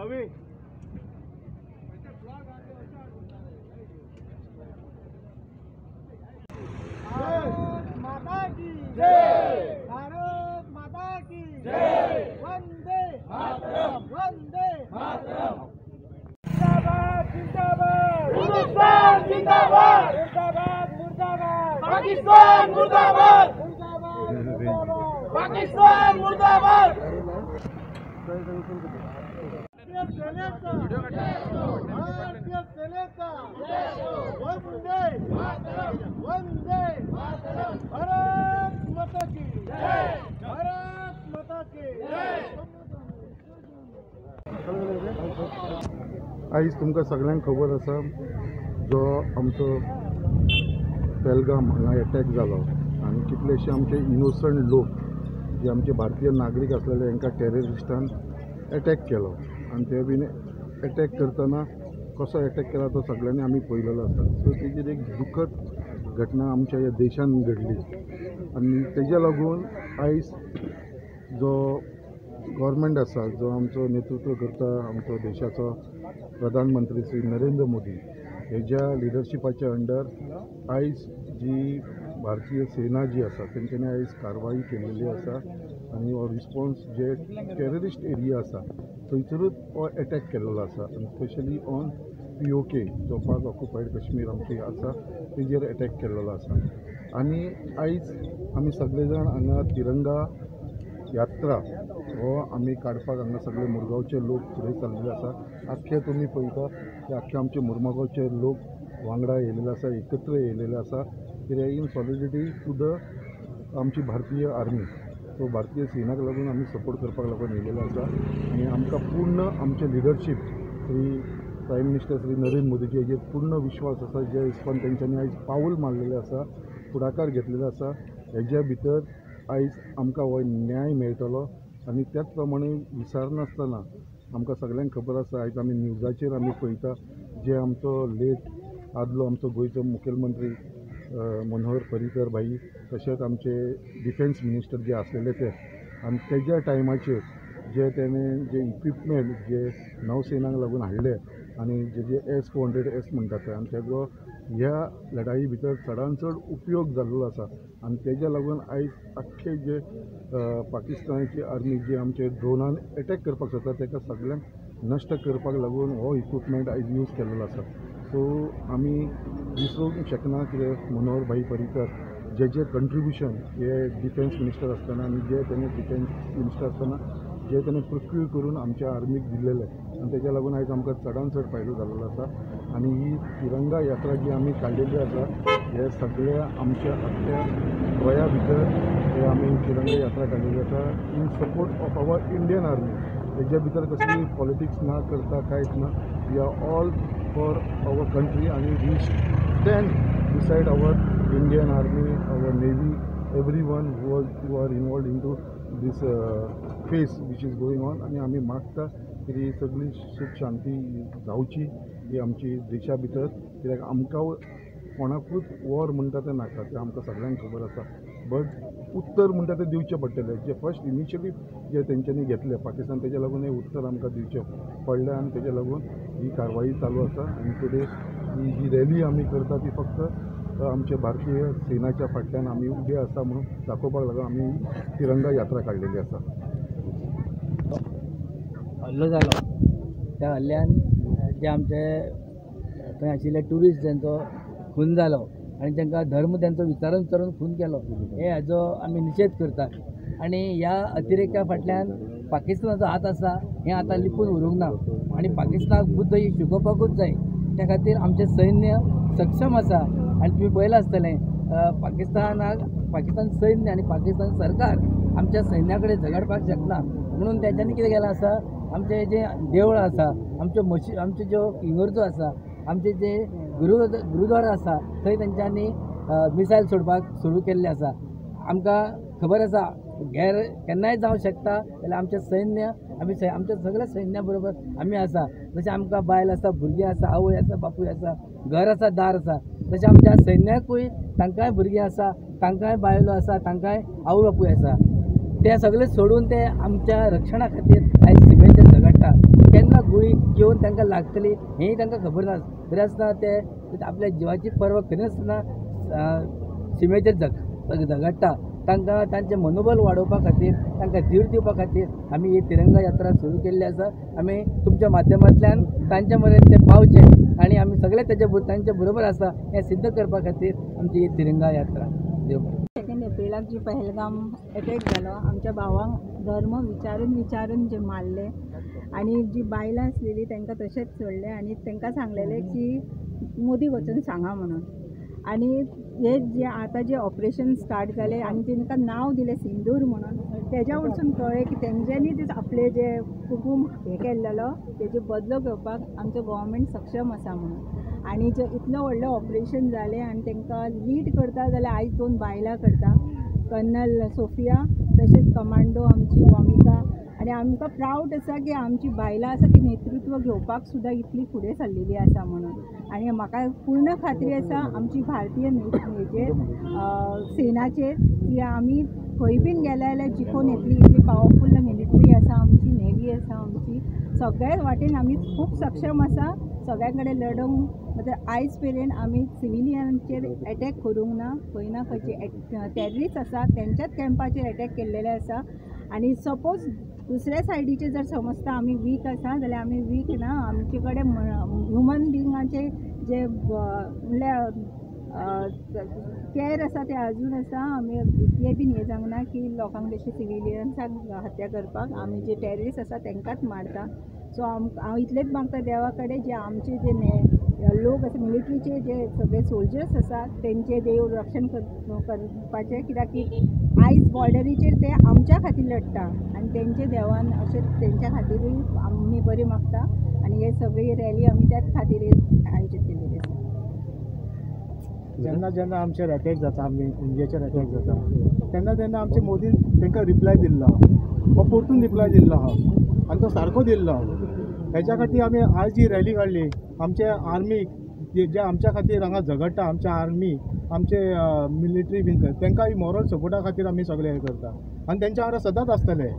अभी भारत माता की जय, भारत माता की जय, वंदे मातरम, वंदे मातरम। जिंदाबाद जिंदाबाद, हिंदुस्तान जिंदाबाद, मुर्दाबाद मुर्दाबाद, पाकिस्तान मुर्दाबाद, मुर्दाबाद मुर्दाबाद, पाकिस्तान मुर्दाबाद। भारतीय सेनेचा वंदे मातरम, वंदे मातरम, भारत माता की जय, भारत माता की जय। आयज तुमकां सगळ्यांक खबर आसा, जो आमचो पेलगाम हांगा एटॅक जालो आनी कितलेशे आमचे इनोसंट लोक जे आमचे भारतीय नागरीक आसलेले हांकां टेररिस्टान एटॅक केलो आनी ते बीन एटॅक करतना कसो एटॅक केला तो सगळ्यांनी आमी पळयलेलो आसा. सो तेजेर एक दुखद घटना आमच्या ह्या देशान घडली आनी तेज्या लागून आयज जो गव्हर्मेंट आसा, जो आमचो नेतृत्व करता आमचो देशाचो प्रधानमंत्री श्री नरेंद्र मोदी हेज्या लिडरशिपाच्या अंडर आयज जी भारतीय सेना जी आसा तेंच्यांनी आयज कारवाई केलेली आसा आनी हो रिस्पॉन्स जे टेररिस्ट एरिया आसा थंयसरूच हो एटॅक केल्लो आसा आनी स्पेशली ऑन POK जो पाक ऑक्युपायड काश्मीर आमची आसा तेजेर एटॅक केल्लो आसा. आनी आयज आमी सगळे जाण हांगा तिरंगा यात्रा हो आमी काडपाक हांगा सगळे मुरगांवचे लोक फुडें चल्लेले आसा. आख्खे तुमी पळयता की आख्खे आमचे मुरगांवचे लोक वांगडा येयलेले आसा, एकत्र येयलेले आसा कित्याक इन सॉलिडिटी टू the आमची भारतीय आर्मी. सो भारतीय सेनाक लागून आमी सपोर्ट करपाक लागून येयलेले आसा आनी आमकां पूर्ण आमचें leadership Shri prime minister Shri Narendra मोदीजी हेजेर पूर्ण विश्वास आसा. जे हिसपान तेंच्यांनी आयज पावल मारलेलें आसा, फुडाकार घेतलेलो आसा, हेज्या भितर आयज आमकां हो न्याय मेळटलो. आनी त्याच प्रमाणे विसरनासतना आमकां सगळ्यांक खबर आसा, आयज आमी न्यूजाचेर आमी पळयता जे आमचो लेट आदलो आमचो गोंयचो मुखेलमंत्री मनोहर पर्रीकर भाई तशेंच आमचे डिफेन्स मिनिस्टर जे आसलेले ते आनी तेज्या टायमाचेर जे तेणें जे इक्विपमेंट जे नौसेनाक लागून हाडले आनी जे जे S-400S म्हणटा ते आनी तेजो ह्या लढाई भितर चडान चड उपयोग जाल्लो आसा आनी तेज्या लागून आयज आख्खे जे पाकिस्तानाची आर्मी जी आमचे ड्रोनान एटॅक करपाक सोदता तेका सगळ्यांक नश्ट करपाक लागून हो इक्विपमेंट आयज यूज केल्लो आसा. सो आमी विसरूंक शकना कितें मनोहर भाई पर्रीकर जे जे कंट्रिब्युशन हे डिफेन्स मिनिस्टर आसतना आनी जे तेणें डिफेन्स मिनिस्टर आसतना जे तेणें प्रोक्यूर करून आमच्या आर्मीक दिल्लेले आनी तेज्या लागून आयज आमकां चडान चड फायदो जाल्लो आसा. आनी ही तिरंगा यात्रा जी आमी काडलेली आसा हे सगळे आमच्या आख्ख्या गोंया भितर हे आमी तिरंगा यात्रा काडलेली आसा in support of our Indian army. हेज्या भितर कसली पॉलिटिक्स ना करता कांयच ना, we are all for our country आनी we stand beside our Indian army, our navy, every one who are involved in to this phase which is going on. आनी आमी मागता की ही सगळी सुख शांती जावची ही आमची देशा भितर, कित्याक आमकां कोणाकूच वॉर म्हणटा तें नाका, तें आमकां सगळ्यांक खबर आसा. बट उत्तर म्हणटा तें दिवचें पडटलें, जे फर्स्ट इनिशियली जे तेंच्यांनी घेतलें पाकिस्तान तेज्या लागून हें उत्तर आमकां दिवचें पडलें आनी तेज्या लागून ही कारवाई चालू आसा. आनी टुडे ही जी रॅली आमी करता ती फक्त आमच्या भारतीय सेनाच्या फाटल्यान आमी उबे आसा म्हणून दाखोवपाक लागून आमी तिरंगा यात्रा काडलेली आसा. हल्लो जालो त्या हल्ल्यान जे आमचे थंय आशिल्ले ट्युरिस्ट जांचो खून जालो आनी तांकां धर्म तांचो विचारून विचारून खून केलो हे हाजो आमी निशेध करतात. आनी ह्या अतिरेका फाटल्यान पाकिस्तानाचो हात आसा हें आतां लिपून उरूंक ना आनी पाकिस्तानाक बुद्द ही शिकोवपाकूच जाय. त्या खातीर आमचें सैन्य सक्षम आसा आनी तुमी पळयलां आसतलें पाकिस्तानाक पाकिस्तान सैन्य आनी पाकिस्तान सरकार आमच्या सैन्या कडेन झगडपाक शकना म्हणून तेंच्यांनी कितें केलां आसा, आमचे जे देवळां आसा, आमच्यो मशी, आमच्यो ज्यो इगर्जो आसा, आमचे जे गुरुद्वारा आसा थंय तेंच्यांनी मिसायल सोडपाक सुरू केल्लें आसा. आमकां खबर आसा गैर केन्नाय जावं शकता जाल्यार आमचें सैन्य आमी आमच्या सगळ्या सैन्या बरोबर आमी आसा. जशें आमकां बायल आसा, भुरगीं आसा, आवय आसा, बापूय आसा, घर आसा, दार आसा, तशें आमच्या सैन्याकूय तांकांय भुरगीं आसा, तांकांय बायलो आसा, तांकांय आवय बापूय आसा. ते सगळे सोडून ते आमच्या रक्षणा खातीर आयज सिमेचेर झगडटा. केन्ना गुळी येवन तांकां लागतली हेंय तांकां खबर ना, तरी आसतना ते आपल्या जिवाची पर्वा करिनासतना सिमेचेर झगडटा. तांकां तांचें मनोबल वाडोवपा खातीर, तांकां धीर दिवपा खातीर आमी ही तिरंगा यात्रा सुरू केल्ली आसा. आमी तुमच्या माध्यमांतल्यान तांच्या मेरेन ते पावचे आनी आमी सगळे तांचे बरोबर आसा हें सिद्ध करपा खातीर आमची ही तिरंगा यात्रा. देव 2 एप्रिलाक जी पहलगाम एटॅक जालो, आमच्या भावांक धर्म विचारून विचारून जे मारले आनी जी बायलां आसलेली तांकां तशेंच सोडलें आनी तांकां सांगलेलें की मोदी वचून सांगा म्हणून. आनी हे जे आतां जे ऑपरेशन स्टार्ट जालें आनी तांकां नांव दिलें सिंदूर म्हणून, तेज्या वरसून कळ्ळें की तेंच्यांनी ते आपले जे कुकूम हें केल्लेलो तेजे बदलो घेवपाक आमचो गव्हर्मेंट सक्षम आसा म्हणून. आनी जे इतलें व्हडलें ऑपरेशन जालें आनी तांकां लीड करता जाल्यार आयज 2 बायलां करता, कर्नल सोफिया तशेंच कमांडो आमची वॉमिका. आनी आमकां प्रावड आसा की आमची बायलां आसा ती नेतृत्व घेवपाक सुद्दां इतली फुडें सरलेली आसा म्हणून. आनी म्हाका पूर्ण खात्री आसा आमची भारतीय हेजेर सेनाचेर की आमी खंय बीन गेले जाल्यार जिखून येतली. इतली पावरफूल मिलिटरी आसा आमची, नेवी आसा आमची, सगळ्या वाटेन आमी खूब सक्षम आसा सगळ्यां कडेन लडोवंक. मतलब आयज मेरेन आमी सिविलियनांचेर एटॅक करूंक ना, खंय ना खंयचे टॅररिस्ट आसा तेंच्याच कॅम्पाचेर एटॅक केल्लेले आसा. आनी सपोज दुसऱ्या सायडीचे जर समजता आमी वीक आसा जाल्यार आमी वीक ना, आमचे कडेन ह्युमन बिंगाचे जे म्हणल्यार कॅर आसा ते अजून आसा. आमी इतलें बीन हें जावंक ना की लोकांक तशें सिविलियन्सांक हत्या करपाक, आमी जे टॅररिस्ट आसा तांकांच मारता. सो हांव इतलेंच मागता देवा कडेन जे आमचे जे लोक आसा मिलिटरीचे जे सगळे सोल्जर्स आसा तेंचे देव रक्षण करपाचें, कित्याक की आयज बॉर्डरीचेर ते आमच्या खातीर लडटा आनी तेंचे देवान अशें तेंच्या खातीरूय आमी बरी मागता. आनी हे सगळी रॅली आमी त्याच खातीर आयोजीत केलेली आसा. जेन्ना जेन्ना आमचेर अटॅक जाता, आमी इंडियाचेर अटॅक जाता तेन्ना तेन्ना आमचे मोदीन तांकां रिप्लाय दिल्लो आहा, हो परतून रिप्लाय दिल्लो आहा आनी तो सारको दिल्लो आहा. हेच्या खातीर आमी आयज ही रॅली काडली. आमचे आर्मीक जे आमच्या खातीर हांगा झगडटा, आमच्या आर्मी आमचे मिलिटरी बीन तांकां मॉरल सपोर्टा खातीर आमी सगळे हें करता आनी तेंच्या वांगडा सदांच आसतले.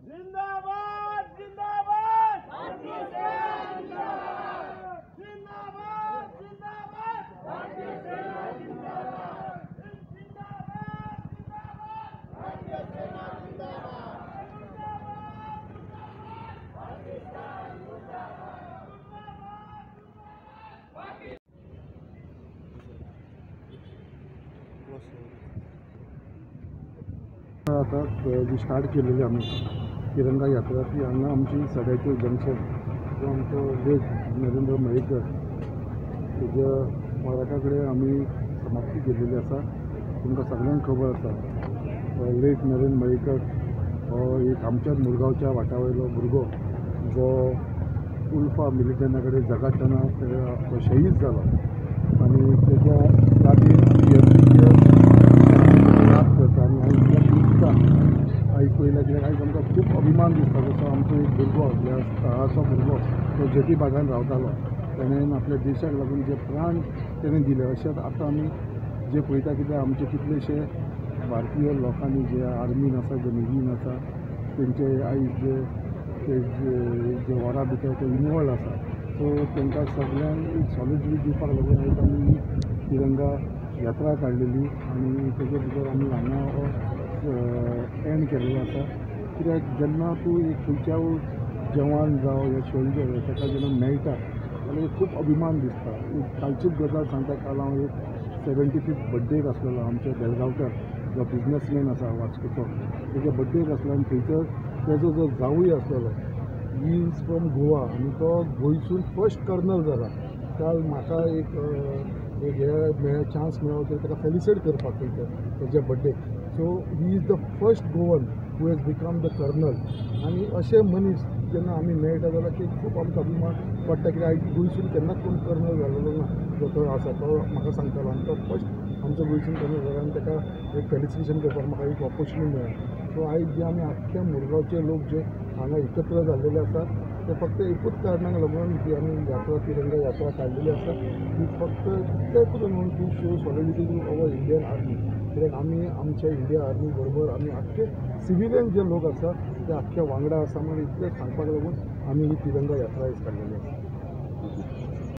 जिंदाबाद जिंदाबाद जिंदाबाद जिंदाबाद आता जी स्टार्ट केलेली आमी तिरंगा यात्रा ती हांगा आमची सड्याचेर जंक्शन जो आमचो लेट नरेंद्र मयेकर तेज्या स्मारका कडेन आमी समाप्ती केलेली आसा. तुमकां सगळ्यांक खबर आसा लेट नरेंद्र मयेकर हो एक आमच्याच मुरगांवच्या वाटा वयलो भुरगो जो उल्फा मिलिटंटा कडेन झगडटना तो शहीद जालो आनी तेज्या यादीन आमी एवरी इयर याद करता. आनी आयज आयज पळयल्यार कित्याक आयज आमकां खूब अभिमान दिसता जसो आमचो एक भुरगो ह्या स्थळाचो भुरगो तो जेटी बागान रावतालो, तेणें आपल्या देशाक लागून जे प्राण तेणें दिले. अशेंच आतां आमी जे पळयता कित्याक आमचे कितलेशे भारतीय लोकांनी जे आर्मीन आसा, जे नेवीन आसा, तेंचे आयज जे ते जे वॉरा भितर ते इनवॉल्ड आसा, सो तांकां सगळ्यांक एक सॉलिडरी दिवपाक लागून आयज आमी तिरंगा यात्रा काडलेली आनी तेजे भितर आमी हांगा एंड केल्लें आसा. कित्याक जेन्ना तूं एक खंयच्या जवान जावं या सोल्जर ताका जेन्ना मेळटा जाल्यार एक खूब अभिमान दिसता. एक कालचीच गजाल सांगता, काल हांव एक 75th बड्डेक आसलेलो आमच्या बेलगांवकर जो बिजनसमॅन आसा वास्कोचो, तेज्या बड्डेक आसलो आनी थंयसर तेजो जो जावूय आसलेलो he is from Goa आनी तो गोंयसून फर्स्ट कर्नल जाला. काल म्हाका एक एक हे मेळ्ळें चान्स मेळ्ळो की ताका फेलिसिटेट करपाक थंयसर तेज्या बड्डेक. So he is the first Goan who has become the colonel. आनी अशे मनीस जेन्ना आमी मेळटा जाल्यार की खूब आमकां अभिमान पडटा, कित्याक आयज गोंयसून केन्नाच कोण कर्नल जालेलो ना जो तो आसा तो म्हाका सांगतालो. आनी तो फर्स्ट आमचो गोंयसून कर्नल जालो आनी ताका एक फेलिसिटेशन करपाक म्हाका एक ऑपॉर्च्युनिटी मेळ्ळा. सो आयज जे आमी आख्ख्या मुरगांवचे लोक जे हांगा एकत्र जाल्लेले आसा ते फक्त एकूच कारणाक लागून जी आमी यात्रा तिरंगा यात्रा काडलेली आसा ती फक्त तितलेंच न्हू to show solidarity to our Indian army. कित्याक आमी आमच्या इंडिया आर्मी बरोबर आमी आख्खे सिविलियन जे लोक आसा ते आख्खे वांगडा आसा म्हणून इतलें सांगपाक लागून आमी ही तिरंगा यात्रा आयज काडलेली आसा.